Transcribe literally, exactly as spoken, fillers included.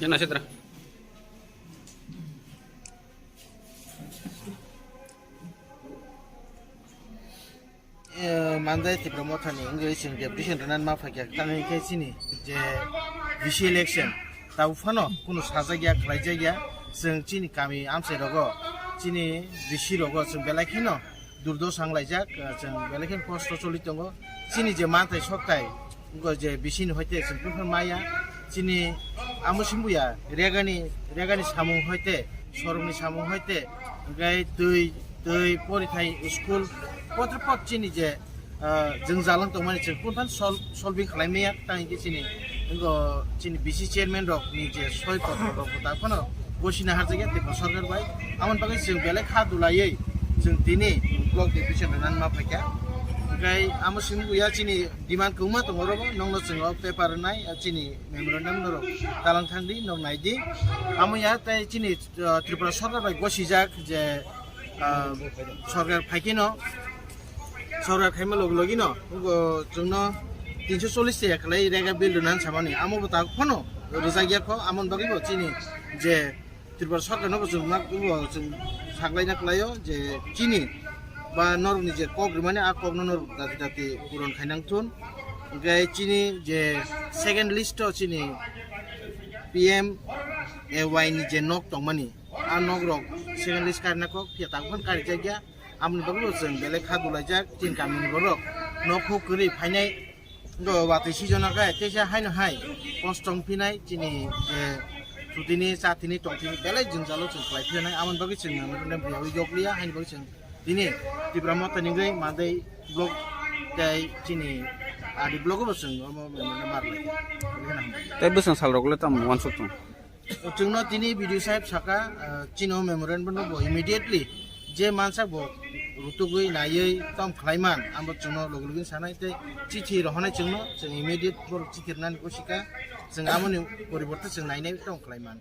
Yan na sitra. Eh, Mandai Tipra Mothani wngwi chwng deputation rwnani ma phaikha, tamni khe chini je V C election tabuk phano kunu sajakya, khlaijakya, chwng chini kami amchai rogo, chini V C rogo chwng belai kheno durdosa wnglaijak, eh, chwng belai kheno kosto choli tongo. Chini je manthai sokthai, wngkha je V C ni hoite chwng phano maya, chini amo simbuya regani, regani samung hoite, sorokni samung hoite, hwnkhe twi, twi porithai school, potre pot chini je, ah, jwngjal wng tongmani chwng phano sol-, solving khlai maya, tang hwnkhe chini, wngkha chini V C chairman rok ni je soi kotor rok bo ta phano gosina harjakya Tripura Sarkar bai. Amoni bagwi chwng belai kha dulaiwi chwng tini block deputation rwnani ma phaikha. Hwnkhe amo simbuya chini demand kwbangma tongo, oro bo nokno chwng o paper rwnai, chini memorandum norok talang thangdi, nok naidi. Amo ya tei chini, uh, Tripura Sarkar bai gosijak je, uh, sarkar phaikheno, sarkar khaima logi logi no, bo chwngno tinso chollish se khlai rega bill rwnani samani, amo bo tak phano rwjak ya kho, amoni bagwi bo chini je Tripura Sarkar no bo chwng mak, bo chwng saklaina khlaio je chini ba norokni je kok rwmani a kokno norok dati dati puron khainang thun. Hwnkhe chini je second list o chini P M A Y ni je nok tongmani, a nok rok second list karina kok phiya tak phano karijak ya. Amoni bagwi bo chwng belai kha dulaijak, chini kamini borok nok huk kwrwi phainai. Bo watwi sijona khe teisa haino hai kosto wng phinai chini je chutini chatini tongthini belai jwngjalo chwng khlai phinai, amoni bagwi chwng memorandum rwui yokliya, haini bagwi chwng tini Tipra Motha ni wngwi Mandai block tei chini Adi block bo chwng omo memorandum mar lai. Tei bwswng salrok le tamo uansuk tong? Chwngno tini B D O sahib saka, ah, chini o memorandum no bo immediately je mansak bo rutugwi naiwi tong khlaiman, amo chwngno logi logi sanai tei chithi rohonai chwngno, chwng immediate borok chithi rwnani gosika, chwng amoni poriborte chwng nainai tong khlaiman.